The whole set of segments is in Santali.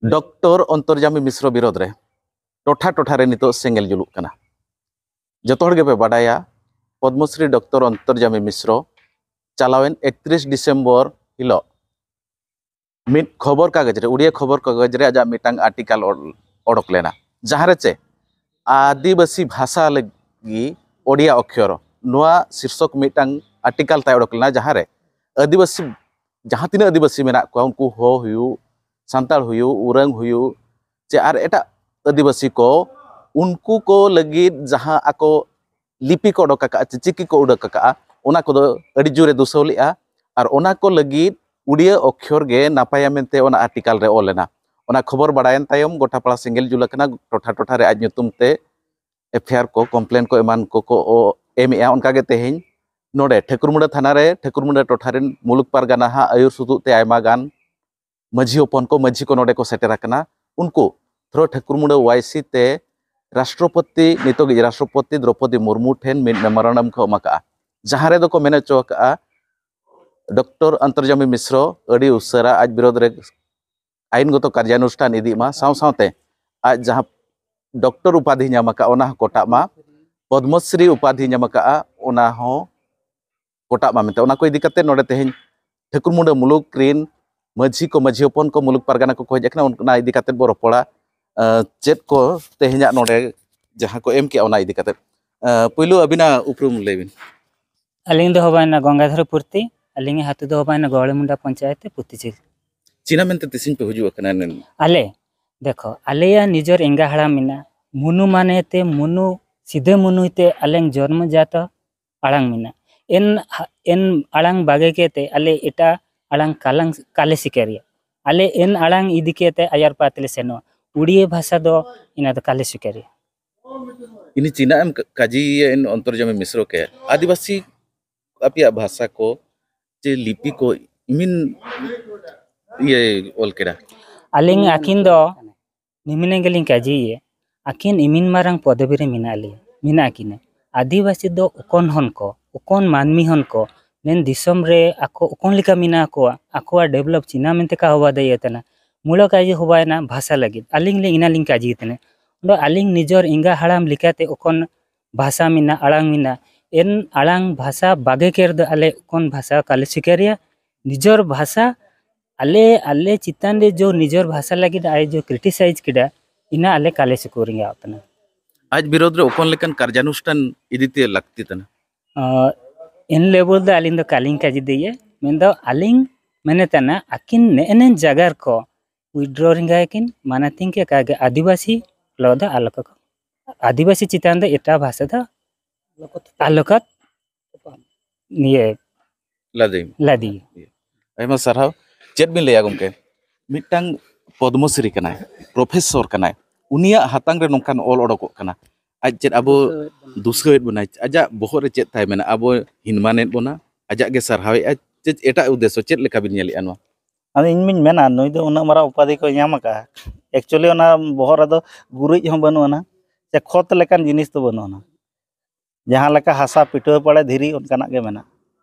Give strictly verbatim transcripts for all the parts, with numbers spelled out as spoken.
ᱰᱚᱠᱴᱚᱨ ᱚᱱᱛᱚᱨᱡᱟᱢᱤ ᱢᱤᱥᱨᱚ ᱵᱤᱨᱳᱫᱷ ᱨᱮ ᱴᱚᱴᱷᱟ ᱴᱚᱴᱷᱟ ᱨᱮ ᱱᱤᱛᱚᱜ ᱥᱮᱸᱜᱮᱞ ᱡᱩᱞᱩᱜ ᱠᱟᱱᱟ᱾ ᱡᱚᱛᱚ ᱦᱚᱲ ᱜᱮᱯᱮ ᱵᱟᱰᱟᱭᱟ, ᱯᱚᱫᱽᱢᱚᱥᱨᱤ ᱰᱚᱠᱴᱚᱨ ᱚᱱᱛᱚᱨᱡᱟᱢᱤ ᱢᱤᱥᱨᱚ ᱪᱟᱞᱟᱣᱮᱱ ᱮᱠᱛᱨᱤᱥ ᱰᱤᱥᱮᱢᱵᱚᱨ ᱦᱤᱞᱳᱜ ᱢᱤᱫ ᱠᱷᱚᱵᱚᱨ ᱠᱟᱜᱚᱡᱽ ᱨᱮ, ᱩᱲᱤᱭᱟ ᱠᱷᱚᱵᱚᱨ ᱠᱟᱜᱚᱡᱽ ᱨᱮ ᱟᱡᱟᱜ ᱢᱤᱫᱴᱟᱝ ᱟᱨᱴᱤᱠᱟᱞ ᱚᱰ-, ᱚᱰᱚᱠ ᱞᱮᱱᱟ, ᱡᱟᱦᱟᱸ ᱨᱮ ᱪᱮ ᱟᱹᱫᱤᱵᱟᱹᱥᱤ ᱵᱷᱟᱥᱟ ᱞᱟᱹᱜᱤᱫ ᱳᱰᱤᱭᱟ ᱚᱠᱠᱷᱚᱨ, ᱱᱚᱣᱟ ᱥᱤᱨᱥᱚᱠ ᱢᱤᱫᱴᱟᱝ ᱟᱨᱴᱤᱠᱟᱞ ᱛᱟᱭ ᱚᱰᱚᱠ ᱞᱮᱱᱟ, ᱡᱟᱦᱟᱸ ᱨᱮ ᱟᱹᱫᱤᱵᱟᱹᱥᱤ ᱡᱟᱦᱟᱸ ᱛᱤᱱᱟᱹᱜ ᱟᱹᱫᱤᱵᱟᱹᱥᱤ ᱢᱮᱱᱟᱜ ᱠᱚᱣᱟ, ᱩᱱᱠᱩ ᱦᱳ ᱦᱩᱭᱩᱜ, ᱥᱟᱱᱛᱟᱲ ᱦᱩᱭᱩᱜ, ᱩᱨᱟᱹᱝ ᱦᱩᱭᱩᱜ, ᱪᱮ ᱟᱨ ᱮᱴᱟᱜ ᱟᱹᱫᱤᱵᱟᱹᱥᱤ ᱠᱚ, ᱩᱱᱠᱩ ᱠᱚ ᱞᱟᱹᱜᱤᱫ ᱡᱟᱦᱟᱸ ᱟᱠᱚ ᱞᱤᱯᱤ ᱠᱚ ᱚᱰᱚᱠ ᱟᱠᱟᱫᱼᱟ, ᱪᱤ-, ᱪᱤᱠᱤ ᱠᱚ ᱩᱰᱩᱠ ᱟᱠᱟᱫᱼᱟ, ᱚᱱᱟ ᱠᱚᱫᱚ ᱟᱹᱰᱤ ᱡᱳᱨᱮ ᱫᱩᱥᱟᱹᱣ ᱞᱮᱫᱼᱟ᱾ ᱟᱨ ᱚᱱᱟ ᱠᱚ ᱞᱟᱹᱜᱤᱫ ᱩᱲᱤᱭᱟᱹ ᱚᱠᱠᱷᱚᱨ ᱜᱮ ᱱᱟᱯᱟᱭᱟ ᱢᱮᱱᱛᱮ ᱚᱱᱟ ᱟᱨᱴᱤᱠᱟᱞ ᱨᱮ ᱚᱞ ᱞᱮᱱᱟ᱾ ᱚᱱᱟ ᱠᱷᱚᱵᱚᱨ ᱵᱟᱲᱟᱭᱮᱱ ᱛᱟᱭᱚᱢ ᱜᱚᱴᱟ ᱯᱟᱲᱟ ᱥᱮᱸᱜᱮᱞ ᱡᱩᱞ ᱟᱠᱟᱱᱟ, ᱴᱚᱴᱷᱟ ᱴᱚᱴᱷᱟ ᱨᱮ ᱟᱡ ᱧᱩᱛᱩᱢ ᱛᱮ ᱮᱯᱷ ᱟᱭ ᱟᱨ ᱠᱚ, ᱠᱚᱢᱯᱞᱮᱱ ᱠᱚ ᱮᱢᱟᱱ ᱠᱚᱠᱚ ᱚ-, ᱮᱢᱮᱜᱼᱟ᱾ ᱚᱱᱠᱟᱜᱮ ᱛᱮᱦᱮᱧ ᱱᱚᱰᱮ ᱴᱷᱟᱹᱠᱩᱨᱢᱩᱸᱰᱟᱹ ᱛᱷᱟᱱᱟ ᱨᱮ ᱴᱷᱟᱹᱠᱩᱨᱢᱩᱸᱰᱟᱹ ᱴᱚᱴᱷᱟ ᱨᱮᱱ ᱢᱩᱞᱩᱠ ᱯᱟᱨᱜᱟᱱᱟ ᱦᱟᱜ ᱟᱹᱭᱩᱨ ᱥᱩᱛᱩᱜ ᱛᱮ ᱟᱭᱢᱟ ᱜᱟᱱ ᱢᱟᱹᱡᱷᱤ ᱦᱚᱯᱚᱱ ᱠᱚ, ᱢᱟᱹᱡᱷᱤ ᱠᱚ ᱱᱚᱰᱮ ᱠᱚ ᱥᱮᱴᱮᱨ ᱟᱠᱟᱱᱟ᱾ ᱩᱱᱠᱩ ᱛᱷᱨᱳ ᱴᱷᱟᱹᱠᱩᱨᱢᱩᱸᱰᱟᱹ ᱣᱟᱭ ᱥᱤ ᱛᱮ ᱨᱟᱥᱴᱨᱚᱯᱚᱛᱤ, ᱱᱤᱛᱚᱜᱤᱡ ᱨᱟᱥᱴᱨᱚᱯᱚᱛᱤ ᱫᱨᱚᱯᱚᱫᱤ ᱢᱩᱨᱢᱩ ᱴᱷᱮᱱ ᱢᱤᱫ ᱢᱮᱢᱳᱨᱟᱱᱰᱟᱢ ᱠᱚ ᱮᱢ ᱟᱠᱟᱫᱼᱟ, ᱡᱟᱦᱟᱸ ᱨᱮᱫᱚ ᱠᱚ ᱢᱮᱱ ᱦᱚᱪᱚ ᱟᱠᱟᱫᱼᱟ, ᱰᱚᱠᱴᱚᱨ ᱚᱱᱛᱚᱨᱡᱟᱢᱤ ᱢᱤᱥᱨᱚ ᱟᱹᱰᱤ ᱩᱥᱟᱹᱨᱟ ᱟᱡ ᱵᱤᱨᱳᱫᱷ ᱨᱮ ᱟᱭᱤᱱᱜᱚᱛᱚ ᱠᱟᱨᱡᱟᱱᱩᱥᱴᱷᱟᱱ ᱤᱫᱤᱜ ᱢᱟ, ᱥᱟᱶ ᱥᱟᱶᱛᱮ ᱟᱡ ᱡᱟᱦᱟᱸ ᱰᱚᱠᱴᱚᱨ ᱩᱯᱟᱫᱷᱤ ᱧᱟᱢ ᱟᱠᱟᱫ, ᱚᱱᱟ ᱦᱚᱸ ᱠᱚᱴᱟᱜ ᱢᱟ, ᱯᱚᱫᱽᱢᱚᱥᱨᱤ ᱩᱯᱟᱫᱷᱤ ᱧᱟᱢ ᱟᱠᱟᱫᱼᱟ, ᱚᱱᱟ ᱦᱚᱸ ᱠᱚᱴᱟᱜ ᱢᱟ ᱢᱮᱱᱛᱮ᱾ ᱚᱱᱟ ᱠᱚ ᱤᱫᱤ ᱠᱟᱛᱮ ᱱᱚᱰᱮ ᱛᱮᱦᱮᱧ ᱴᱷᱟᱹᱠᱩᱨᱢᱩᱸᱰᱟᱹ ᱢᱩᱞᱩᱠ ᱨᱤᱱ ᱢᱟᱹᱡᱷᱤ ᱠᱚ, ᱢᱟᱹᱡᱷᱤ ᱦᱚᱯᱚᱱ ᱠᱚ, ᱢᱩᱞᱩᱠ ᱯᱟᱨᱜᱟᱱᱟ ᱠᱚᱠᱚ ᱦᱮᱡ ᱟᱠᱟᱱᱟ, ᱚᱱᱟ ᱤᱫᱤ ᱠᱟᱛᱮ ᱵᱚ ᱨᱚᱯᱚᱲᱟ᱾ ᱟᱸ, ᱪᱮᱫ ᱠᱚ ᱛᱮᱦᱮᱧᱟᱜ ᱱᱚᱰᱮ ᱡᱟᱦᱟᱸ ᱠᱚ ᱮᱢ ᱠᱮᱜᱼᱟ, ᱚᱱᱟ ᱤᱫᱤ ᱠᱟᱛᱮ᱾ ᱟᱸ, ᱯᱩᱭᱞᱩ ᱟᱹᱵᱤᱱᱟᱜ ᱩᱯᱨᱩᱢ ᱞᱟᱹᱭ ᱵᱤᱱ᱾ ᱟᱹᱞᱤᱧ ᱫᱚ ᱦᱚᱵᱟᱭᱱᱟ ᱜᱚᱝᱜᱟᱫᱷᱚᱨ ᱯᱩᱨᱛᱤ, ᱟᱹᱞᱤᱧᱟᱜ ᱟᱹᱛᱩ ᱫᱚ ᱦᱚᱵᱟᱭᱱᱟ ᱜᱚᱦᱚᱲᱤᱢᱩᱸᱰᱟ ᱯᱚᱧᱪᱟᱭᱮᱛ ᱯᱩᱛᱤᱪᱤᱞ᱾ ᱪᱤᱱᱟ ᱢᱮᱱᱛᱮ ᱛᱤᱥᱤᱧ ᱯᱮ ᱦᱤᱡᱩᱜ ᱠᱟᱱᱟ? ᱟᱞᱮ? ᱫᱮᱠᱷᱚ, ᱟᱞᱮᱭᱟᱜ ᱱᱤᱡᱮᱨ ᱮᱸᱜᱟ ᱦᱟᱲᱟᱢ ᱢᱮᱱᱟᱜᱼᱟ, ᱢᱩᱱᱩ ᱢᱟᱱᱮ ᱛᱮ ᱢᱩᱱᱩ, ᱥᱤᱫᱟᱹ ᱢᱩᱱᱩ ᱛᱮ ᱟᱞᱮᱝ ᱡᱚᱱᱢᱚ ᱡᱟᱛᱚ ᱟᱲᱟᱝ ᱢᱮᱱᱟᱜᱼᱟ᱾ ᱮᱱ, ᱮᱱ ᱟᱲᱟᱝ ᱵᱟᱜᱮ ᱠᱮᱛᱮ ᱟᱞᱮ ᱮᱴᱟᱜ ᱟᱲᱟᱝ ᱠᱟᱞᱟᱝ, ᱠᱟᱞᱮ ᱥᱤᱠᱟᱹᱨᱤᱭᱟ᱾ ᱟᱞᱮ ᱮᱱ ᱟᱲᱟᱝ ᱤᱫᱤ ᱠᱮᱛᱮ ᱟᱭᱟᱨ ᱯᱟᱛ ᱞᱮ ᱥᱮᱱᱚᱜᱼᱟ᱾ ᱩᱲᱤᱭᱟᱹ ᱵᱷᱟᱥᱟ ᱫᱚ ᱤᱱᱟ ᱫᱚ ᱠᱟᱞᱮ ᱥᱤᱠᱟᱹᱨᱤᱭᱟ᱾ ᱤᱱᱤ ᱪᱤᱱᱟ ᱮᱢ ᱠᱟᱡᱤᱭᱮ ᱮᱱ ᱚᱱᱛᱚᱨᱡᱟᱢᱤ ᱢᱤᱥᱨᱚ ᱠᱮ ᱟᱹᱫᱤᱵᱟᱹᱥᱤ ᱟᱯᱮᱭᱟᱜ ᱵᱷᱟᱥᱟ ᱠᱚ ᱪᱮ ᱞᱤᱯᱤ ᱠᱚ ᱤᱢᱤᱱ ᱤᱭᱟᱹ ᱚᱞ ᱠᱮᱫᱟ? ᱟᱹᱞᱤᱧ ᱟᱹᱠᱤᱱ ᱫᱚ ᱱᱤᱢᱤᱱ ᱜᱮᱞᱤᱧ ᱠᱟᱹᱡᱤᱭᱮ, ᱟᱹᱠᱤᱱ ᱤᱢᱤᱱ ᱢᱟᱨᱟᱝ ᱯᱚᱫᱚᱵᱤ ᱨᱮ ᱢᱮᱱᱟᱜ ᱞᱤᱧ, ᱢᱮᱱᱟᱜ ᱠᱤᱱᱟ᱾ ᱟᱹᱫᱤᱵᱟᱹᱥᱤ ᱫᱚ ᱚᱠᱚᱱ ᱦᱚᱱ ᱠᱚ, ᱚᱠᱚᱱ ᱢᱟᱹᱱᱢᱤ ᱦᱚᱱ ᱠᱚ, ᱢᱮᱱ ᱫᱤᱥᱚᱢ ᱨᱮ ᱟᱠᱚ ᱚᱠᱚᱱ ᱞᱮᱠᱟ ᱢᱮᱱᱟᱜ ᱠᱚᱣᱟ, ᱟᱠᱚᱣᱟᱜ develop ᱪᱤᱱᱟ ᱢᱮᱱᱛᱮ ᱠᱟ ᱦᱚᱵᱟ ᱫᱟᱹᱭ ᱛᱟᱦᱮᱱᱟ᱾ ᱢᱩᱞᱚᱠ ᱟᱡᱤ ᱦᱚᱵᱟᱭᱱᱟ ᱵᱷᱟᱥᱟ ᱞᱟᱹᱜᱤᱫ᱾ ᱟᱹᱞᱤᱧ ᱞᱤᱧ ᱤᱱᱟ ᱞᱤᱧ ᱠᱟᱡᱤ ᱛᱟᱦᱮᱱᱟ᱾ ᱚᱸᱰᱮ ᱟᱹᱞᱤᱧ ᱱᱤᱡᱚᱨ ᱮᱸᱜᱟ ᱦᱟᱲᱟᱢ ᱞᱮᱠᱟᱛᱮ ᱚᱠᱚᱱ ᱵᱷᱟᱥᱟ ᱢᱮᱱᱟᱜ, ᱟᱲᱟᱝ ᱢᱮᱱᱟᱜ, ᱮᱱ ᱟᱲᱟᱝ ᱵᱷᱟᱥᱟ ᱵᱟᱜᱮ ᱠᱮᱨ ᱫᱚ ᱟᱞᱮ ᱚᱠᱚᱱ ᱵᱷᱟᱥᱟ ᱠᱟᱞᱮ ᱥᱤᱠᱟᱹᱨᱤᱭᱟ᱾ ᱱᱤᱡᱚᱨ ᱵᱷᱟᱥᱟ ᱟᱞᱮ, ᱟᱞᱮ ᱪᱮᱛᱟᱱ ᱨᱮ ᱡᱚ ᱱᱤᱡᱚᱨ ᱵᱷᱟᱥᱟ ᱞᱟᱹᱜᱤᱫ ᱟᱭ ᱡᱚ ᱠᱨᱤᱴᱤᱥᱟᱭᱤᱡᱽ ᱠᱮᱫᱟ, ᱤᱱᱟ ᱟᱞᱮ ᱠᱟᱞᱮ ᱥᱤᱠᱩᱨ ᱨᱮᱸᱜᱟ ᱛᱟᱦᱮᱱᱟ᱾ ᱟᱡ ᱵᱤᱨᱳᱫᱷ ᱨᱮ ᱚᱠᱚᱱ ᱞᱮᱠᱟᱱ ᱠᱟᱨᱡᱟᱱᱩᱥᱴᱷᱟᱱ ᱤᱫᱤ ᱛᱮ ᱞᱟᱹᱠᱛᱤ ᱛᱟᱦᱮᱱᱟ? ᱟᱸ, ᱮᱱ ᱞᱮᱵᱮᱞ ᱫᱚ ᱟᱹᱞᱤᱧ ᱫᱚ ᱠᱟᱞᱤᱝ ᱠᱟᱡᱤ ᱫᱤᱭᱮ, ᱢᱮᱱᱫᱚ ᱟᱹᱞᱤᱧ ᱢᱮᱱᱮ ᱛᱟᱦᱮᱱᱟ ᱟᱹᱠᱤᱱ ᱱᱮᱜᱼᱮ ᱱᱮ ᱡᱟᱜᱟᱨ ᱠᱚ ᱩᱭᱰᱨᱚ ᱨᱮᱸᱜᱟᱭᱟᱠᱤᱱ, ᱢᱟᱱᱮ ᱛᱤᱝᱠᱮ ᱠᱟᱜᱮ ᱟᱹᱫᱤᱵᱟᱹᱥᱤ ᱞᱚ ᱫᱚ ᱟᱞᱚ ᱠᱚ, ᱟᱹᱫᱤᱵᱟᱹᱥᱤ ᱪᱮᱛᱟᱱ ᱫᱚ ᱮᱴᱟᱜ ᱵᱷᱟᱥᱟ ᱫᱚ ᱟᱞᱚ ᱠᱚ, ᱱᱤᱭᱟᱹ ᱞᱟᱫᱮ᱾ ᱞᱟᱫᱤ᱾ ᱟᱭᱢᱟ ᱥᱟᱨᱦᱟᱣ᱾ ᱪᱮᱫ ᱵᱤᱱ ᱞᱟᱹᱭᱟ ᱜᱚᱢᱠᱮ, ᱢᱤᱫᱴᱟᱝ ᱯᱚᱫᱽᱢᱚᱥᱨᱤ ᱠᱟᱱᱟᱭ, ᱯᱨᱚᱯᱷᱮᱥᱚᱨ ᱠᱟᱱᱟᱭ, ᱩᱱᱤᱭᱟᱜ ᱦᱟᱛᱟᱝ ᱨᱮ ᱱᱚᱝᱠᱟᱱ ᱚᱞ ᱚᱰᱚᱠᱚᱜ ᱠᱟᱱᱟ, ᱟᱡ ᱪᱮᱫ ᱟᱵᱚ ᱫᱩᱥᱟᱹᱣᱮᱫ ᱵᱚᱱᱟᱭ? ᱟᱡᱟᱜ ᱵᱚᱦᱚᱜ ᱨᱮ ᱪᱮᱫ ᱛᱟᱭ ᱢᱮᱱᱟᱜᱼᱟ? ᱟᱵᱚ ᱦᱤᱱᱢᱟᱱᱮᱫ ᱵᱚᱱᱟ, ᱟᱡᱟᱜ ᱜᱮ ᱥᱟᱨᱦᱟᱣᱮᱫᱼᱟ, ᱪᱮᱫ ᱮᱴᱟᱜ ᱩᱫᱽᱫᱮᱥᱥᱚ ᱪᱮᱫ ᱞᱮᱠᱟ ᱵᱤᱱ ᱧᱮᱞᱮᱫᱼᱟ ᱱᱚᱣᱟ? ᱟᱫᱚ ᱤᱧ ᱢᱟᱧ ᱢᱮᱱᱟ, ᱱᱩᱭ ᱫᱚ ᱩᱱᱟᱹᱜ ᱢᱟᱨᱟᱝ ᱩᱯᱟᱫᱷᱤ ᱠᱚᱭ ᱧᱟᱢ ᱟᱠᱟᱫᱼᱟ, ᱮᱠᱪᱩᱭᱮᱞᱤ ᱚᱱᱟ ᱵᱚᱦᱚᱜ ᱨᱮᱫᱚ ᱜᱩᱨᱤᱡ ᱦᱚᱸ ᱵᱟᱹᱱᱩᱜ ᱟᱱᱟ, ᱥᱮ ᱠᱷᱚᱛ ᱞᱮᱠᱟᱱ ᱡᱤᱱᱤᱥ ᱫᱚ ᱵᱟᱹᱱᱩᱜ ᱟᱱᱟ᱾ ᱡᱟᱦᱟᱸ ᱞᱮᱠᱟ ᱦᱟᱥᱟ, ᱯᱤᱴᱷᱟᱹ ᱯᱟᱲᱮ ᱫᱷᱤᱨᱤ, ᱚᱱᱠᱟᱱᱟᱜ ᱜᱮ ᱢᱮᱱᱟᱜᱼᱟ᱾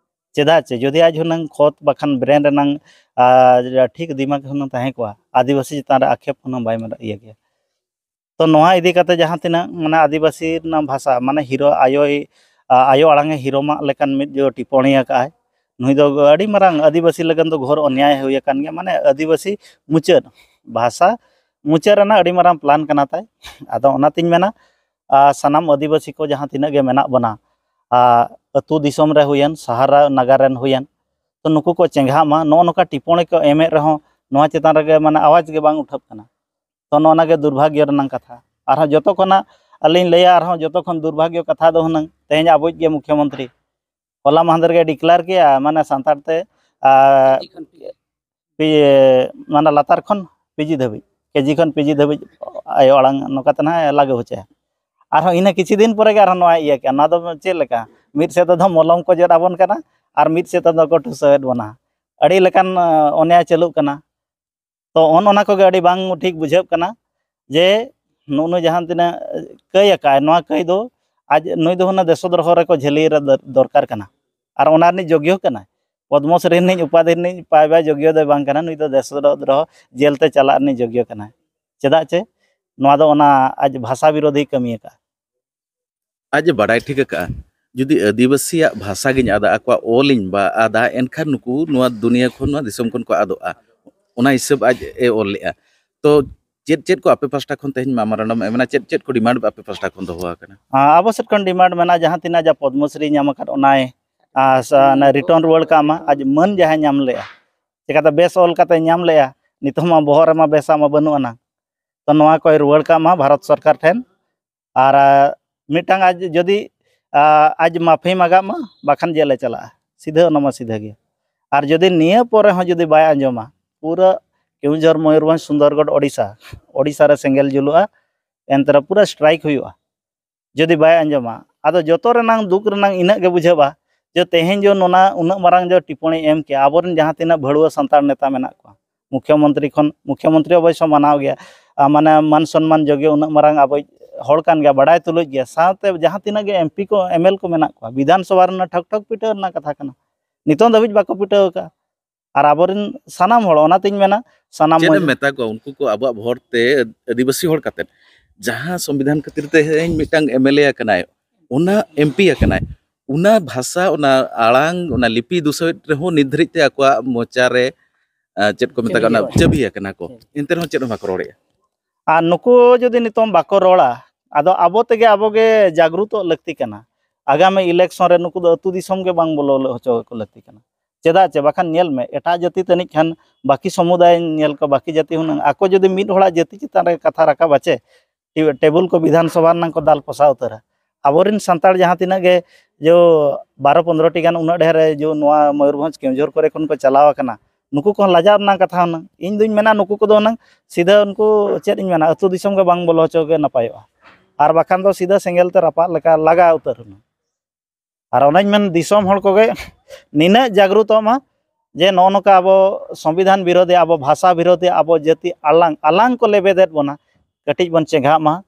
ᱪᱮᱫᱟᱜ ᱪᱮ ᱡᱩᱫᱤ ᱟᱡ ᱦᱩᱱᱟᱹᱝ ᱠᱷᱚᱛ ᱵᱟᱠᱷᱟᱱ ᱵᱨᱮᱱ ᱨᱮᱱᱟᱝ, ᱟᱨ, ᱴᱷᱤᱠ ᱫᱤᱢᱟᱜᱽ ᱦᱩᱱᱟᱹᱝ ᱛᱟᱦᱮᱸ ᱠᱚᱜᱼᱟ, ᱟᱹᱫᱤᱵᱟᱹᱥᱤ ᱪᱮᱛᱟᱱ ᱨᱮ ᱟᱠᱷᱮᱯ ᱦᱩᱱᱟᱹᱝ ᱵᱟᱭ ᱢᱮᱱ ᱤᱭᱟᱹ ᱠᱮᱭᱟ᱾ ᱛᱚ ᱱᱚᱣᱟ ᱤᱫᱤ ᱠᱟᱛᱮ ᱡᱟᱦᱟᱸ ᱛᱤᱱᱟᱹᱜ ᱢᱟᱱᱮ ᱟᱹᱫᱤᱵᱟᱹᱥᱤ ᱨᱮᱱᱟᱜ ᱵᱷᱟᱥᱟ, ᱢᱟᱱᱮ ᱦᱤᱨᱚ ᱟᱭᱳᱭ, ᱟ-, ᱟᱭᱳ ᱟᱲᱟᱝ ᱮ ᱦᱤᱨᱚᱢᱟᱜ ᱞᱮᱠᱟᱱ ᱢᱤᱫ ᱡᱚ ᱴᱤᱯᱯᱚᱬᱤ ᱟᱠᱟᱫ ᱟᱭ, ᱱᱩᱭ ᱫᱚ ᱟᱹᱰᱤ ᱢᱟᱨᱟᱝ ᱟᱹᱫᱤᱵᱟᱹᱥᱤ ᱞᱟᱹᱜᱤᱫ ᱫᱚ ᱜᱷᱳᱨ ᱚᱱᱭᱟᱭ ᱦᱩᱭ ᱟᱠᱟᱱ ᱜᱮᱭᱟ᱾ ᱢᱟᱱᱮ ᱟᱹᱫᱤᱵᱟᱹᱥᱤ ᱢᱩᱪᱟᱹᱫ, ᱵᱷᱟᱥᱟ ᱢᱩᱪᱟᱹᱫ ᱨᱮᱱᱟᱜ ᱟᱹᱰᱤ ᱢᱟᱨᱟᱝ ᱯᱞᱟᱱ ᱠᱟᱱᱟ ᱛᱟᱭ᱾ ᱟᱫᱚ ᱚᱱᱟᱛᱤᱧ ᱢᱮᱱᱟ, ᱟ, ᱥᱟᱱᱟᱢ ᱟᱹᱫᱤᱵᱟᱹᱥᱤ ᱠᱚ ᱡᱟᱦᱟᱸ ᱛᱤᱱᱟᱹᱜ ᱜᱮ ᱢᱮᱱᱟᱜ ᱵᱚᱱᱟ, ᱟ, ᱟᱹᱛᱩ ᱫᱤᱥᱚᱢ ᱨᱮ ᱦᱩᱭᱮᱱ, ᱥᱟᱦᱟᱨ ᱱᱟᱜᱟᱨ ᱨᱮᱱ ᱦᱩᱭᱮᱱ, ᱛᱚ ᱱᱩᱠᱩ ᱠᱚ ᱪᱮᱸᱜᱷᱟᱜ ᱢᱟ᱾ ᱱᱚᱜᱼᱚ ᱱᱚᱝᱠᱟ ᱴᱤᱯᱯᱚᱬᱤ ᱠᱚ ᱮᱢᱮᱫ ᱨᱮᱦᱚᱸ ᱱᱚᱣᱟ ᱪᱮᱛᱟᱱ ᱨᱮᱜᱮ ᱢᱟᱱᱮ ᱟᱣᱟᱡᱽ ᱜᱮ ᱵᱟᱝ ᱩᱴᱷᱟᱹᱜ ᱠᱟᱱᱟ᱾ ᱛᱚ ᱱᱚᱜᱼᱚ ᱱᱚᱣᱟ ᱜᱮ ᱫᱩᱨᱵᱷᱟᱜᱽᱭᱚ ᱨᱮᱱᱟᱜ ᱠᱟᱛᱷᱟ᱾ ᱟᱨᱦᱚᱸ ᱡᱚᱛᱚ ᱠᱷᱚᱱᱟᱜ ᱟᱹᱞᱤᱧ ᱞᱟᱹᱭᱟ, ᱟᱨᱦᱚᱸ ᱡᱚᱛᱚ ᱠᱷᱚᱱ ᱫᱩᱨᱵᱷᱟᱜᱽᱭᱚ ᱠᱟᱛᱷᱟ ᱫᱚ ᱦᱩᱱᱟᱹᱝ ᱛᱮᱦᱮᱧ ᱟᱵᱚᱭᱤᱡ ᱜᱮ ᱢᱩᱠᱷᱭᱚᱢᱚᱱᱛᱨᱤ ᱦᱚᱞᱟ ᱢᱟᱦᱫᱮᱨ ᱜᱮ ᱰᱤᱠᱞᱮᱭᱟᱨ ᱠᱮᱜᱼᱟ, ᱢᱟᱱᱮ ᱥᱟᱱᱛᱟᱲ ᱛᱮ, ᱟᱨ, ᱯᱤ-, ᱢᱟᱱᱮ ᱞᱟᱛᱟᱨ ᱠᱷᱚᱱ ᱯᱤᱡᱤ ᱫᱷᱟᱹᱵᱤᱡ, ᱠᱮᱡᱤ ᱠᱷᱚᱱ ᱯᱤᱡᱤ ᱫᱷᱟᱹᱵᱤᱡ ᱟᱭᱳ ᱟᱲᱟᱝ ᱱᱚᱝᱠᱟ ᱛᱮ ᱱᱟᱦᱟᱜ ᱞᱟᱜᱩ ᱦᱚᱪᱚᱭᱟ᱾ ᱟᱨᱦᱚᱸ ᱤᱱᱟᱹ ᱠᱤᱪᱷᱩ ᱫᱤᱱ ᱯᱚᱨᱮ ᱜᱮ ᱟᱨᱦᱚᱸ ᱱᱚᱣᱟ ᱤᱭᱟᱹ ᱠᱮᱜᱼᱟ᱾ ᱱᱚᱣᱟ ᱫᱚ ᱪᱮᱫ ᱞᱮᱠᱟ? ᱢᱤᱫ ᱥᱮᱫ ᱛᱮᱫᱚ ᱢᱚᱞᱚᱝ ᱠᱚ ᱡᱚᱫ ᱟᱵᱚᱱ ᱠᱟᱱᱟ ᱟᱨ ᱢᱤᱫ ᱥᱮᱫ ᱛᱮᱫᱚ ᱠᱚ ᱴᱷᱩᱥᱟᱹᱣᱮᱫ ᱵᱚᱱᱟ᱾ ᱟᱹᱰᱤ ᱞᱮᱠᱟᱱ, ᱟᱸ, ᱚᱱᱭᱟᱭ ᱪᱟᱹᱞᱩᱜ ᱠᱟᱱᱟ᱾ ᱛᱚ ᱚᱱ ᱚᱱᱟ ᱠᱚᱜᱮ ᱟᱹᱰᱤ ᱵᱟᱝ ᱴᱷᱤᱠ ᱵᱩᱡᱷᱟᱹᱜ ᱠᱟᱱᱟ ᱡᱮ ᱱᱩᱜᱼᱩ ᱱᱩᱭ ᱡᱟᱦᱟᱸ ᱛᱤᱱᱟᱹᱜ ᱠᱟᱹᱭ ᱟᱠᱟᱫᱼᱟᱭ, ᱱᱚᱣᱟ ᱠᱟᱹᱭ ᱫᱚ ᱟᱡ ᱱᱩᱭ ᱫᱚ ᱦᱩᱱᱟᱹᱝ ᱫᱮᱥᱚ ᱫᱨᱚᱦᱚ ᱨᱮᱠᱚ ᱡᱷᱟᱹᱞᱤ ᱨᱮ ᱫᱚᱨ-, ᱫᱚᱨᱠᱟᱨ ᱠᱟᱱᱟ᱾ ᱟᱨ ᱚᱱᱟ ᱨᱤᱱᱤᱡ ᱡᱳᱜᱽᱭᱚ ᱠᱟᱱᱟᱭ᱾ ᱯᱚᱫᱽᱢᱚᱥᱨᱤ ᱨᱤᱱᱤᱡ ᱩᱯᱟᱫᱷᱤ ᱨᱤᱱᱤᱡ ᱯᱟᱭ ᱵᱟᱭ ᱡᱳᱜᱽᱭᱚ ᱫᱚᱭ ᱵᱟᱝ ᱠᱟᱱᱟ, ᱱᱩᱭ ᱫᱚ ᱫᱮᱥ ᱫᱨᱳᱦᱚ ᱡᱮᱞ ᱛᱮ ᱪᱟᱞᱟᱜ ᱨᱤᱱᱤᱡ ᱡᱳᱜᱽᱭᱚ ᱠᱟᱱᱟᱭ᱾ ᱪᱮᱫᱟᱜ ᱪᱮ ᱱᱚᱣᱟ ᱫᱚ ᱚᱱᱟ ᱟᱡ ᱵᱷᱟᱥᱟ ᱵᱤᱨᱳᱫᱷᱤ ᱠᱟᱹᱢᱤ ᱟᱠᱟᱫᱼᱟ᱾ ᱟᱡ ᱮ ᱵᱟᱰᱟᱭ ᱴᱷᱤᱠ ᱟᱠᱟᱫᱼᱟ, ᱡᱩᱫᱤ ᱟᱹᱫᱤᱵᱟᱹᱥᱤᱭᱟᱜ ᱵᱷᱟᱥᱟ ᱜᱤᱧ ᱟᱫᱟ, ᱟᱠᱚᱣᱟᱜ ᱚᱞ ᱤᱧ ᱵᱟ ᱟᱫᱟ, ᱮᱱᱠᱷᱟᱱ ᱱᱩᱠᱩ ᱱᱚᱣᱟ ᱫᱩᱱᱤᱭᱟᱹ ᱠᱷᱚᱱ, ᱱᱚᱣᱟ ᱫᱤᱥᱚᱢ ᱠᱷᱚᱱ ᱠᱚ ᱟᱫᱚᱜᱼᱟ᱾ ᱚᱱᱟ ᱦᱤᱥᱟᱹᱵ ᱟᱡ ᱮ ᱚᱞ ᱞᱮᱫᱼᱟ᱾ ᱛᱚ ᱪᱮᱫ ᱪᱮᱫ ᱠᱚ ᱟᱯᱮ ᱯᱟᱥᱴᱟ ᱠᱷᱚᱱ ᱛᱮᱦᱮᱧ ᱢᱮᱢᱳᱨᱮᱱᱰᱟᱢ ᱮᱢ ᱮᱱᱟ, ᱪᱮᱫ ᱪᱮᱫ ᱠᱚ ᱰᱤᱢᱟᱱᱰ ᱟᱯᱮ ᱯᱟᱥᱴᱟ ᱠᱷᱚᱱ ᱫᱚᱦᱚ ᱟᱠᱟᱱᱟ? ᱟᱸ, ᱟᱵᱚ ᱥᱮᱫ ᱠᱷᱚᱱ ᱰᱤᱢᱟᱱᱰ ᱢᱮᱱᱟᱜᱼᱟ, ᱡᱟᱦᱟᱸ ᱛᱤᱱᱟᱹᱜ ᱡᱟ ᱯᱚᱫᱽᱢᱚᱥᱨᱤ ᱧᱟᱢ ᱟᱠᱟᱫ, ᱚᱱᱟᱭ, ᱟᱸ, ᱥᱟ-, ᱚᱱᱟ ᱨᱤᱴᱟᱨᱱ ᱨᱩᱣᱟᱹᱲ ᱠᱟᱜ ᱢᱟ, ᱟᱡ ᱢᱟᱹᱱ ᱡᱟᱦᱟᱸᱭ ᱧᱟᱢ ᱞᱮᱜᱼᱟ, ᱪᱮᱠᱟᱛᱮ ᱵᱮᱥ ᱚᱞ ᱠᱟᱛᱮ ᱧᱟᱢ ᱞᱮᱜᱼᱟ, ᱱᱤᱛᱚᱜ ᱢᱟ ᱵᱚᱦᱚᱜ ᱨᱮᱢᱟ ᱵᱮᱥᱟᱜ ᱢᱟ ᱵᱟᱹᱱᱩᱜ ᱟᱱᱟ᱾ ᱛᱚ ᱱᱚᱣᱟ ᱠᱚᱭ ᱨᱩᱣᱟᱹᱲ ᱠᱟᱜ ᱢᱟ ᱵᱷᱟᱨᱚᱛ ᱥᱚᱨᱠᱟᱨ ᱴᱷᱮᱱ᱾ ᱟᱨ, ᱟᱸ, ᱢᱤᱫᱴᱟᱝ ᱟᱡ ᱡᱩᱫᱤ, ᱟᱸ, ᱟᱡ ᱢᱟᱯᱷᱤ ᱢᱟᱜᱟᱜ ᱢᱟ, ᱵᱟᱠᱷᱟᱱ ᱡᱮᱞᱮ ᱪᱟᱞᱟᱜᱼᱟ, ᱥᱤᱫᱷᱟᱹ ᱚᱱᱟ ᱢᱟ ᱥᱤᱫᱷᱟᱹ ᱜᱮ᱾ ᱟᱨ ᱡᱩᱫᱤ ᱱᱤᱭᱟᱹ ᱯᱚᱨᱮ ᱦᱚᱸ ᱡᱩᱫᱤ ᱵᱟᱭ ᱟᱸᱡᱚᱢᱟ, ᱯᱩᱨᱟᱹ ᱠᱮᱣᱚᱱᱡᱷᱚᱨ, ᱢᱚᱭᱩᱨᱵᱷᱚᱸᱡᱽ, ᱥᱩᱱᱫᱚᱨᱜᱚᱰ, ᱳᱰᱤᱥᱟ, ᱳᱰᱤᱥᱟ ᱨᱮ ᱥᱮᱸᱜᱮᱞ ᱡᱩᱞᱩᱜᱼᱟ, ᱮᱱᱛᱮ ᱨᱮᱦᱚᱸ ᱯᱩᱨᱟᱹ ᱥᱴᱨᱟᱭᱤᱠ ᱦᱩᱭᱩᱜᱼᱟ᱾ ᱡᱩᱫᱤ ᱵᱟᱭ ᱟᱸᱡᱚᱢᱟ, ᱟᱫᱚ ᱡᱚᱛᱚ ᱨᱮᱱᱟᱝ ᱫᱩᱠ ᱨᱮᱱᱟᱝ ᱤᱱᱟᱹᱜ ᱜᱮ ᱵᱩᱡᱷᱟᱹᱜᱼᱟ ᱡᱮ ᱛᱮᱦᱮᱧ ᱡᱮ ᱱᱚᱣᱟ ᱩᱱᱟᱹᱜ ᱢᱟᱨᱟᱝ ᱡᱮ ᱴᱤᱯᱯᱚᱬᱤ ᱮᱢ ᱠᱮᱜᱼᱟ, ᱟᱵᱚᱨᱮᱱ ᱡᱟᱦᱟᱸ ᱛᱤᱱᱟᱹᱜ ᱵᱷᱟᱹᱲᱩᱣᱟᱹ ᱥᱟᱱᱛᱟᱲ ᱱᱮᱛᱟ ᱢᱮᱱᱟᱜ ᱠᱚᱣᱟ, ᱢᱩᱠᱷᱭᱚᱢᱚᱱᱛᱨᱤ ᱠᱷᱚᱱ, ᱢᱩᱠᱷᱭᱚᱢᱚᱱᱛᱨᱤ ᱚᱵᱚᱥᱥᱚ ᱢᱟᱱᱟᱣ ᱜᱮᱭᱟ, ᱟᱨ ᱢᱟᱱᱮ ᱢᱟᱱ ᱥᱚᱱᱢᱟᱱ ᱡᱳᱜᱽᱭᱚ ᱩᱱᱟᱹᱜ ᱢᱟᱨᱟᱝ ᱟᱵᱚᱭᱤᱡ ᱦᱚᱲ ᱠᱟᱱ ᱜᱮᱭᱟ, ᱵᱟᱰᱟᱭ ᱛᱩᱞᱩᱡ ᱜᱮ, ᱥᱟᱶᱛᱮ ᱡᱟᱦᱟᱸ ᱛᱤᱱᱟᱹᱜ ᱜᱮ ᱮᱢ ᱯᱤ ᱠᱚ, ᱮᱢ ᱮᱞ ᱠᱚ ᱢᱮᱱᱟᱜ ᱠᱚᱣᱟ, ᱵᱤᱫᱷᱟᱱ ᱥᱚᱵᱷᱟ ᱨᱮᱱᱟᱜ ᱴᱷᱚᱠ ᱴᱷᱚᱠ ᱯᱤᱴᱷᱟᱹ ᱨᱮᱱᱟᱜ ᱠᱟᱛᱷᱟ ᱠᱟᱱᱟ, ᱱᱤᱛᱚᱝ ᱫᱷᱟᱹᱵᱤᱡ ᱵᱟᱠᱚ ᱯᱤᱴᱷᱟᱹ ᱟᱠᱟᱫᱼᱟ᱾ ᱟᱨ ᱟᱵᱚᱨᱮᱱ ᱥᱟᱱᱟᱢ ᱦᱚᱲ, ᱚᱱᱟᱛᱤᱧ ᱢᱮᱱᱟ, ᱥᱟᱱᱟᱢ ᱪᱮᱫ ᱮᱢ ᱢᱟᱹᱡᱷᱤ- ᱢᱮᱛᱟ ᱠᱚᱣᱟ ᱩᱱᱠᱩ ᱠᱚ ᱟᱵᱚᱣᱟᱜ ᱦᱚᱲ ᱛᱮ, ᱟᱹᱫᱤᱵᱟᱹᱥᱤ ᱦᱚᱲ ᱠᱟᱛᱮ, ᱡᱟᱦᱟᱸ ᱥᱚᱝᱵᱤᱫᱷᱟᱱ ᱠᱷᱟᱹᱛᱤᱨ ᱛᱮ ᱛᱮᱦᱮᱧ ᱢᱤᱫᱴᱟᱝ ᱮᱢ ᱮᱞ ᱮ ᱟᱠᱟᱱᱟᱭ, ᱚᱱᱟ ᱮᱢ ᱯᱤ ᱟᱠᱟᱱᱟᱭ, ᱚᱱᱟ ᱵᱷᱟᱥᱟ, ᱚᱱᱟ ᱟᱲᱟᱝ, ᱚᱱᱟ ᱞᱤᱯᱤ ᱫᱩᱥᱟᱹᱣᱮᱫ ᱨᱮᱦᱚᱸ ᱱᱤᱛ ᱫᱷᱟᱹᱨᱤᱡ ᱛᱮ ᱟᱠᱚᱣᱟᱜ ᱢᱚᱪᱟ ᱨᱮ, ᱟᱸ, ᱪᱮᱫ ᱠᱚ ᱢᱮᱛᱟᱜ ᱠᱟᱱᱟ, ᱪᱟᱹᱵᱤ ᱟᱠᱟᱱᱟ ᱠᱚ, ᱮᱱᱛᱮ ᱨᱮᱦᱚᱸ ᱪᱮᱫ ᱦᱚᱸ ᱵᱟᱠᱚ ᱨᱚᱲᱮᱫᱼᱟ᱾ ᱟᱨ ᱱᱩᱠᱩ ᱡᱩᱫᱤ ᱱᱤᱛᱚᱝ ᱵᱟᱠᱚ ᱨᱚᱲᱟ, ᱟᱫᱚ ᱟᱵᱚ ᱛᱮᱜᱮ ᱟᱵᱚ ᱜᱮ ᱡᱟᱜᱽᱨᱩᱛᱚᱜ ᱞᱟᱹᱠᱛᱤ ᱠᱟᱱᱟ᱾ ᱟᱜᱟᱢᱤ ᱤᱞᱮᱠᱥᱚᱱ ᱨᱮ ᱱᱩᱠᱩ ᱫᱚ ᱟᱹᱛᱩ ᱫᱤᱥᱚᱢ ᱜᱮ ᱵᱟᱝ ᱵᱚᱞᱚ ᱦᱚᱪᱚ ᱟᱠᱚ ᱞᱟᱹᱠᱛᱤ ᱠᱟᱱᱟ᱾ ᱪᱮᱫᱟᱜ ᱪᱮ ᱵᱟᱠᱷᱟᱱ ᱧᱮᱞ ᱢᱮ, ᱮᱴᱟᱜ ᱡᱟᱹᱛᱤ ᱛᱟᱹᱱᱤᱡ ᱠᱷᱟᱱ ᱵᱟᱹᱠᱤ ᱥᱚᱢᱩᱫᱟᱭ ᱧᱮᱞ ᱠᱚ, ᱵᱟᱹᱠᱤ ᱡᱟᱹᱛᱤ ᱦᱩᱱᱟᱹᱝ ᱟᱠᱚ ᱡᱩᱫᱤ ᱢᱤᱫ ᱦᱚᱲᱟᱜ ᱡᱟᱹᱛᱤ ᱪᱮᱛᱟᱱ ᱨᱮ ᱠᱟᱛᱷᱟ ᱨᱟᱠᱟᱵᱟ ᱪᱮ, ᱴᱮ-, ᱴᱮᱵᱩᱞ ᱠᱚ ᱵᱤᱫᱷᱟᱱ ᱥᱚᱵᱷᱟ ᱨᱮᱱᱟᱝ ᱠᱚ ᱫᱟᱞ ᱯᱚᱥᱟᱣ ᱩᱛᱟᱹᱨᱟ᱾ ᱟᱵᱚᱨᱮᱱ ᱥᱟᱱᱛᱟᱲ ᱡᱟᱦᱟᱸ ᱛᱤᱱᱟᱹᱜ ᱜᱮ ᱡᱚ ᱵᱟᱨᱚ ᱯᱚᱱᱫᱽᱨᱚ ᱴᱤ ᱜᱟᱱ ᱩᱱᱟᱹᱜ ᱰᱷᱮᱨ ᱡᱚ ᱱᱚᱣᱟ ᱢᱚᱭᱩᱨᱵᱷᱚᱸᱡᱽ ᱠᱮᱣᱚᱱᱡᱷᱚᱨ ᱠᱚᱨᱮ ᱠᱷᱚᱱ ᱠᱚ ᱪᱟᱞᱟᱣ ᱟᱠᱟᱱᱟ, ᱱᱩᱠᱩ ᱠᱚᱦᱚᱸ ᱞᱟᱡᱟᱣ ᱨᱮᱱᱟᱜ ᱠᱟᱛᱷᱟ ᱦᱩᱱᱟᱹᱝ᱾ ᱤᱧ ᱫᱩᱧ ᱢᱮᱱᱟ ᱱᱩᱠᱩ ᱠᱚᱫᱚ ᱦᱩᱱᱟᱹᱝ ᱥᱤᱫᱷᱟᱹ ᱩᱱᱠᱩ ᱪᱮᱫ ᱤᱧ ᱢᱮᱱᱟ, ᱟᱹᱛᱩ ᱫᱤᱥᱚᱢ ᱜᱮ ᱵᱟᱝ ᱵᱚᱞᱚ ᱦᱚᱪᱚ ᱜᱮ ᱱᱟᱯᱟᱭᱚᱜᱼᱟ᱾ ᱟᱨ ᱵᱟᱠᱷᱟᱱ ᱫᱚ ᱥᱤᱫᱷᱟᱹ ᱥᱮᱸᱜᱮᱞ ᱛᱮ ᱨᱟᱯᱟᱜ ᱞᱮᱠᱟ ᱞᱟᱜᱟ ᱩᱛᱟᱹᱨ ᱦᱩᱱᱟᱹᱝ᱾ ᱟᱨ ᱚᱱᱟᱧ ᱢᱮᱱ, ᱫᱤᱥᱚᱢ ᱦᱚᱲ ᱠᱚᱜᱮ ᱱᱤᱱᱟᱹᱜ ᱡᱟᱜᱽᱨᱩᱛᱚᱜ ᱢᱟ ᱡᱮ ᱱᱚᱜᱼᱚ ᱱᱚᱝᱠᱟ ᱟᱵᱚ ᱥᱚᱝᱵᱤᱫᱷᱟᱱ ᱵᱤᱨᱳᱫᱷᱤ, ᱟᱵᱚ ᱵᱷᱟᱥᱟ ᱵᱤᱨᱳᱫᱷᱤ, ᱟᱵᱚ ᱡᱟᱹᱛᱤ ᱟᱞᱟᱝ, ᱟᱞᱟᱝ ᱠᱚ ᱞᱮᱵᱮᱫᱮᱫ ᱵᱚᱱᱟ, ᱠᱟᱹᱴᱤᱡ ᱵᱚᱱ ᱪᱮᱸᱜᱷᱟᱜ ᱢᱟ᱾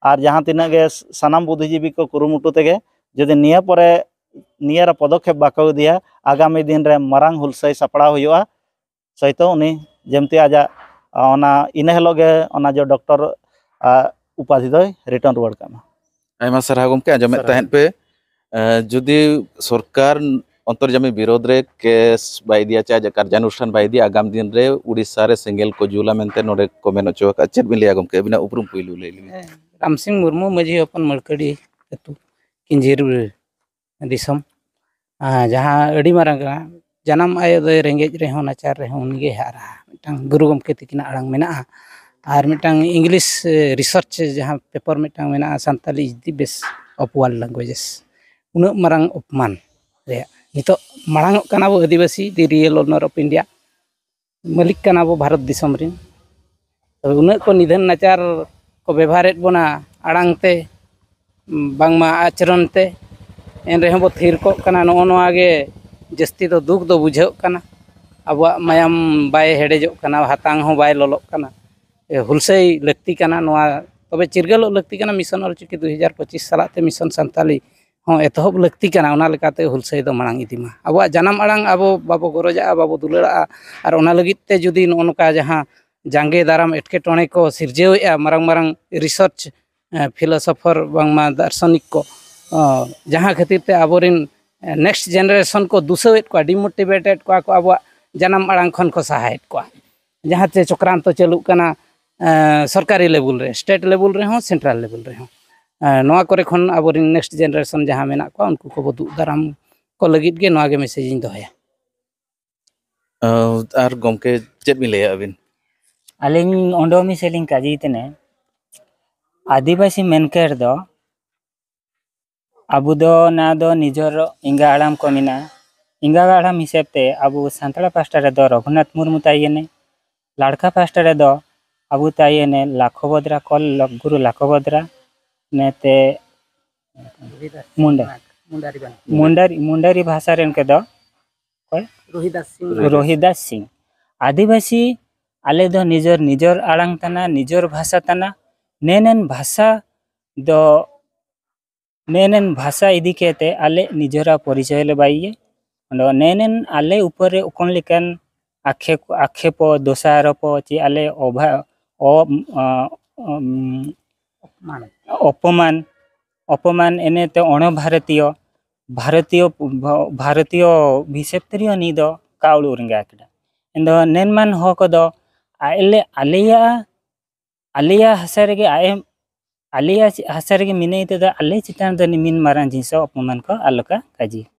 ᱟᱨ ᱡᱟᱦᱟᱸ ᱛᱤᱱᱟᱹᱜ ᱜᱮ ᱥᱟᱱᱟᱢ ᱵᱩᱫᱽᱫᱷᱤᱡᱤᱵᱤ ᱠᱚ ᱠᱩᱨᱩᱢᱩᱴᱩ ᱛᱮᱜᱮ ᱡᱩᱫᱤ ᱱᱤᱭᱟᱹ ᱯᱚᱨᱮ ᱱᱤᱭᱟᱹᱨᱮ ᱯᱚᱫᱚᱠᱷᱮᱯ ᱵᱟᱠᱚ ᱤᱫᱤᱭᱟ, ᱟᱜᱟᱢᱤ ᱫᱤᱱ ᱨᱮ ᱢᱟᱨᱟᱝ ᱦᱩᱞᱥᱟᱹᱭ ᱥᱟᱯᱲᱟᱣ ᱦᱩᱭᱩᱜᱼᱟ᱾ ᱥᱚᱭᱛᱚ ᱩᱱᱤ ᱡᱮᱢᱛᱤ ᱟᱡᱟᱜ, ᱟ, ᱚᱱᱟ ᱤᱱᱟᱹ ᱦᱤᱞᱳᱜ ᱜᱮ ᱚᱱᱟ ᱡᱚ ᱰᱚᱠᱴᱚᱨ, ᱟ, ᱩᱯᱟᱫᱷᱤ ᱫᱚᱭ ᱨᱤᱴᱟᱨᱱ ᱨᱩᱣᱟᱹᱲ ᱠᱟᱜ ᱢᱟ᱾ ᱟᱭᱢᱟ ᱥᱟᱨᱦᱟᱣ ᱜᱚᱢᱠᱮ, ᱟᱸᱡᱚᱢᱮᱫ ᱥᱟᱨᱦᱟᱣ᱾ ᱛᱟᱦᱮᱸᱫ ᱯᱮ, ᱮ, ᱡᱩᱫᱤ ᱥᱚᱨᱠᱟᱨ ᱚᱱᱛᱚᱨᱡᱟᱢᱤ ᱵᱤᱨᱳᱫᱷ ᱨᱮ ᱠᱮᱥ ᱵᱟᱭ ᱤᱫᱤᱭᱟ, ᱪᱟᱦᱮ ᱠᱟᱨᱡᱟᱱᱩᱥᱴᱷᱟᱱ ᱵᱟᱭ ᱤᱫᱤᱭᱟ, ᱟᱜᱟᱢ ᱫᱤᱱ ᱨᱮ ᱩᱲᱤᱥᱥᱟ ᱨᱮ ᱥᱮᱸᱜᱮᱞ ᱠᱚ ᱡᱩᱞᱟ ᱢᱮᱱᱛᱮ ᱱᱚᱰᱮ ᱠᱚ ᱢᱮᱱ ᱦᱚᱪᱚ ᱟᱠᱟᱫᱼᱟ᱾ ᱪᱮᱫ ᱵᱤᱱ ᱞᱟᱹᱭᱟ ᱜᱚᱢᱠᱮ? ᱟᱹᱵᱤᱱᱟᱜ ᱩᱯᱨᱩᱢ ᱯᱩᱭᱞᱩ ᱞᱟᱹᱭ ᱞᱮᱵᱤᱱ᱾ ᱦᱮᱸ, ᱨᱟᱢᱥᱤᱝ ᱢᱩᱨᱢᱩ, ᱢᱟᱹᱡᱷᱤ ᱦᱚᱯᱚᱱ, ᱢᱟᱹᱲᱠᱟᱹᱰᱤ ᱟᱹᱛᱩ, ᱠᱤᱧᱡᱷᱤᱨ ᱫᱤᱥᱚᱢ᱾ ᱟᱨ ᱡᱟᱦᱟᱸ ᱟᱹᱰᱤ ᱢᱟᱨᱟᱝ ᱠᱟᱱᱟ, ᱡᱟᱱᱟᱢ ᱟᱭᱳ ᱫᱚᱭ ᱨᱮᱸᱜᱮᱡ ᱨᱮᱦᱚᱸ ᱱᱟᱪᱟᱨ ᱨᱮᱦᱚᱸ ᱩᱱᱤᱜᱮ ᱦᱟᱨᱟ᱾ ᱢᱤᱫᱴᱟᱝ ᱜᱩᱨᱩ ᱜᱚᱢᱠᱮ ᱛᱤᱠᱤᱱᱟᱜ ᱟᱲᱟᱝ ᱢᱮᱱᱟᱜᱼᱟ᱾ ᱟᱨ ᱢᱤᱫᱴᱟᱝ English, ᱮ, research ᱡᱟᱦᱟᱸ ᱯᱮᱯᱟᱨ ᱢᱤᱫᱴᱟᱝ ᱢᱮᱱᱟᱜᱼᱟ, Santali is the best of world languages, ᱩᱱᱟᱹᱜ ᱢᱟᱨᱟᱝ ᱚᱯᱢᱟᱱ ᱨᱮᱭᱟᱜ᱾ ᱱᱤᱛᱚᱜ ᱢᱟᱲᱟᱝᱚᱜ ᱠᱟᱱᱟ ᱵᱚ ᱟᱹᱫᱤᱵᱟᱹᱥᱤ, the real owner of India᱾ ᱢᱟᱹᱞᱤᱠ ᱠᱟᱱᱟ ᱵᱚ ᱵᱷᱟᱨᱚᱛ ᱫᱤᱥᱚᱢ ᱨᱮᱱ᱾ ᱛᱚᱵᱮ ᱩᱱᱟᱹᱜ ᱠᱚ ᱱᱤᱫᱷᱟᱹᱱ ᱱᱟᱪᱟᱨ ᱠᱚ ᱵᱮᱵᱷᱟᱨᱮᱫ ᱵᱚᱱᱟ, ᱟᱲᱟᱝ ᱛᱮ, ᱵᱟᱝᱢᱟ ᱟᱪᱨᱚᱱ ᱛᱮ, ᱮᱱ ᱨᱮᱦᱚᱸ ᱵᱚ ᱛᱷᱤᱨ ᱠᱚᱜ ᱠᱟᱱᱟ᱾ ᱱᱚᱜᱼᱚ ᱱᱚᱣᱟ ᱜᱮ ᱡᱟᱹᱥᱛᱤ ᱫᱚ ᱫᱩᱠ ᱫᱚ ᱵᱩᱡᱷᱟᱹᱜ ᱠᱟᱱᱟ᱾ ᱟᱵᱚᱣᱟᱜ ᱢᱟᱭᱟᱢ ᱵᱟᱭ ᱦᱮᱰᱮᱡᱚᱜ ᱠᱟᱱᱟ, ᱦᱟᱛᱟᱝ ᱦᱚᱸ ᱵᱟᱭ ᱞᱚᱞᱚᱜ ᱠᱟᱱᱟ᱾ ᱮ, ᱦᱩᱞᱥᱟᱹᱭ ᱞᱟᱹᱠᱛᱤ ᱠᱟᱱᱟ ᱱᱚᱣᱟ᱾ ᱛᱚᱵᱮ ᱪᱤᱨᱜᱟᱹᱞᱚᱜ ᱞᱟᱹᱠᱛᱤ ᱠᱟᱱᱟ᱾ ᱢᱤᱥᱚᱱ ᱚᱞᱪᱤᱠᱤ ᱫᱩ ᱦᱟᱡᱟᱨ ᱯᱚᱸᱪᱤᱥ ᱥᱟᱞᱟᱜ ᱛᱮ ᱢᱤᱥᱚᱱ ᱥᱟᱱᱛᱟᱞᱤ ᱦᱚᱸ ᱮᱛᱚᱦᱚᱵ ᱞᱟᱹᱠᱛᱤ ᱠᱟᱱᱟ᱾ ᱚᱱᱟ ᱞᱮᱠᱟᱛᱮ ᱦᱩᱞᱥᱟᱹᱭ ᱫᱚ ᱢᱟᱲᱟᱝ ᱤᱫᱤ ᱢᱟ᱾ ᱟᱵᱚᱣᱟᱜ ᱡᱟᱱᱟᱢ ᱟᱲᱟᱝ ᱟᱵᱚ ᱵᱟᱵᱚ ᱜᱚᱨᱚᱡᱟᱜᱼᱟ, ᱵᱟᱵᱚ ᱫᱩᱞᱟᱹᱲᱟᱜᱼᱟ, ᱟᱨ ᱚᱱᱟ ᱞᱟᱹᱜᱤᱫ ᱛᱮ ᱡᱩᱫᱤ ᱱᱚᱜᱼᱚ ᱱᱚᱝᱠᱟ ᱡᱟᱦᱟᱸ ᱡᱟᱸᱜᱮ ᱫᱟᱨᱟᱢ ᱮᱴᱠᱮᱴᱚᱬᱮ ᱠᱚ ᱥᱤᱨᱡᱟᱹᱣᱮᱫᱼᱟ ᱢᱟᱨᱟᱝ ᱢᱟᱨᱟᱝ research, ᱮ, philosopher ᱵᱟᱝᱢᱟ ᱫᱟᱨᱥᱚᱱᱤᱠ ᱠᱚ, ᱚ, ᱡᱟᱦᱟᱸ ᱠᱷᱟᱹᱛᱤᱨ ᱛᱮ ᱟᱵᱚᱨᱮᱱ, ᱮ, next generation ᱠᱚ ᱫᱩᱥᱟᱹᱣᱮᱫ ᱠᱚᱣᱟ, demotivated ᱠᱚᱣᱟ ᱠᱚ, ᱟᱵᱚᱣᱟᱜ ᱡᱟᱱᱟᱢ ᱟᱲᱟᱝ ᱠᱷᱚᱱ ᱠᱚ ᱥᱟᱦᱟᱭᱮᱫ ᱠᱚᱣᱟ᱾ ᱡᱟᱦᱟᱸ ᱪᱮ ᱪᱚᱠᱨᱟᱱᱛᱚ ᱪᱟᱹᱞᱩᱜ ᱠᱟᱱᱟ, ᱮ, ᱥᱚᱨᱠᱟᱨᱤ level ᱨᱮ, state level ᱨᱮᱦᱚᱸ, central level ᱨᱮᱦᱚᱸ᱾ ᱮ, ᱱᱚᱣᱟ ᱠᱚᱨᱮ ᱠᱷᱚᱱ ᱟᱵᱚᱨᱮᱱ next generation ᱡᱟᱦᱟᱸ ᱢᱮᱱᱟᱜ ᱠᱚᱣᱟ, ᱩᱱᱠᱩ ᱠᱚᱵᱚ ᱫᱩᱜ ᱫᱟᱨᱟᱢ ᱠᱚ ᱞᱟᱹᱜᱤᱫ ᱜᱮ ᱱᱚᱣᱟ ᱜᱮ message ᱤᱧ ᱫᱚᱦᱚᱭᱟ᱾ ᱟᱨ, ᱟᱨ ᱜᱚᱢᱠᱮ, ᱪᱮᱫ ᱵᱤᱱ ᱞᱟᱹᱭᱟ ᱟᱹᱵᱤᱱ? ᱟᱹᱞᱤᱧ ᱚᱸᱰᱚᱢᱤ ᱥᱮᱫ ᱞᱤᱧ ᱠᱟᱹᱡᱤ ᱛᱮᱱᱮ, ᱟᱹᱫᱤᱵᱟᱹᱥᱤ ᱢᱮᱱᱠᱮᱨ ᱫᱚ ᱟᱵᱚ ᱫᱚ ᱚᱱᱟ ᱫᱚ ᱱᱤᱡᱚᱨ ᱮᱸᱜᱟ ᱟᱲᱟᱝ ᱠᱚ ᱢᱮᱱᱟᱜᱼᱟ᱾ ᱮᱸᱜᱟ ᱟᱲᱟᱝ ᱦᱤᱥᱟᱹᱵ ᱛᱮ ᱟᱵᱚ ᱥᱟᱱᱛᱟᱲ ᱯᱟᱥᱴᱟ ᱨᱮᱫᱚ ᱨᱚᱜᱷᱩᱱᱟᱛᱷ ᱢᱩᱨᱢᱩ ᱛᱟᱭᱮᱱᱮ, ᱞᱟᱲᱠᱟ ᱯᱟᱥᱴᱟ ᱨᱮᱫᱚ ᱟᱵᱚ ᱛᱟᱭᱮᱱᱮ ᱞᱟᱠᱷᱚᱵᱚᱫᱽᱨᱟ ᱠᱚᱞ, ᱜᱩᱨᱩ ᱞᱟᱠᱷᱚᱵᱚᱫᱽᱨᱟ, ᱱᱮᱛᱮ ᱨᱳᱦᱤᱫᱟᱥ ᱢᱩᱱᱰᱟ᱾ ᱥᱤᱝ, ᱢᱩᱱᱰᱟᱨᱤ ᱵᱟᱝ᱾ ᱢᱩᱱᱰᱟᱨᱤ, ᱢᱩᱱᱰᱟᱨᱤ ᱵᱷᱟᱥᱟ ᱨᱮᱱ ᱠᱚᱫᱚ ᱚᱠᱚᱭ? ᱨᱳᱦᱤᱫᱟᱥ ᱥᱤᱝ᱾ ᱨᱳᱦᱤᱫᱟᱥ ᱥᱤᱝ᱾ ᱟᱹᱫᱤᱵᱟᱹᱥᱤ, ᱟᱞᱮ ᱫᱚ ᱱᱤᱡᱚᱨ, ᱱᱤᱡᱚᱨ ᱟᱲᱟᱝ ᱛᱟᱱᱟ, ᱱᱤᱡᱚᱨ ᱵᱷᱟᱥᱟ ᱛᱟᱱᱟ, ᱱᱮᱱᱮᱱ ᱵᱷᱟᱥᱟ ᱫᱚ ᱱᱮᱱᱮᱱ ᱵᱷᱟᱥᱟ ᱤᱫᱤ ᱠᱟᱛᱮ ᱟᱞᱮ ᱱᱤᱡᱮᱨᱟᱜ ᱯᱚᱨᱤᱪᱚᱭ ᱞᱮ ᱵᱟᱭ ᱜᱮ᱾ ᱚᱸᱰᱮ ᱱᱮᱱᱮᱱ ᱟᱞᱮ ᱩᱯᱚᱨ ᱨᱮ ᱚᱠᱚᱱ ᱞᱮᱠᱟᱱ ᱟᱠᱷᱮᱯ, ᱟᱠᱷᱮᱯᱚ, ᱫᱳᱥᱟᱨᱚᱯᱚ, ᱪᱮ ᱟᱞᱮ ᱚᱵᱷᱟ-, ᱚ-, ᱚ-, ᱚᱢ, ᱚᱯᱚᱢᱟᱱ᱾ ᱚᱯᱚᱢᱟᱱ, ᱚᱯᱚᱢᱟᱱ ᱮᱱᱮᱛᱮ ᱚᱬᱚ ᱵᱷᱟᱨᱚᱛᱤᱭᱚ, ᱵᱷᱟᱨᱚᱛᱤᱭᱚ, ᱵᱷᱟᱨᱚᱛᱤᱭᱚ ᱦᱤᱥᱟᱹᱵ ᱛᱮᱨᱤᱭᱚ ᱱᱤ ᱫᱚ ᱠᱟᱣᱲᱩ ᱨᱮᱸᱜᱟ ᱠᱮᱫᱟ᱾ ᱮᱱᱫᱚ ᱱᱮᱱᱢᱟᱱ ᱦᱚ ᱠᱚᱫᱚ ᱟᱞᱮ, ᱟᱞᱮᱭᱟᱜ, ᱟᱞᱮᱭᱟᱜ ᱦᱟᱥᱟ ᱨᱮᱜᱮ ᱟᱭᱮᱢ, ᱟᱞᱮᱭᱟᱜ ᱦᱟᱥᱟ ᱨᱮᱜᱮ ᱢᱤᱱᱟᱹᱭ ᱛᱮᱫᱚ ᱟᱞᱮ ᱪᱮᱛᱟᱱ ᱨᱮᱫᱚ ᱱᱤᱢᱤᱱ ᱢᱟᱨᱟᱝ ᱡᱤᱱᱤᱥ ᱚᱯᱚᱢᱟᱱ ᱠᱚ ᱟᱞᱚᱠᱟ ᱠᱟᱡᱤ᱾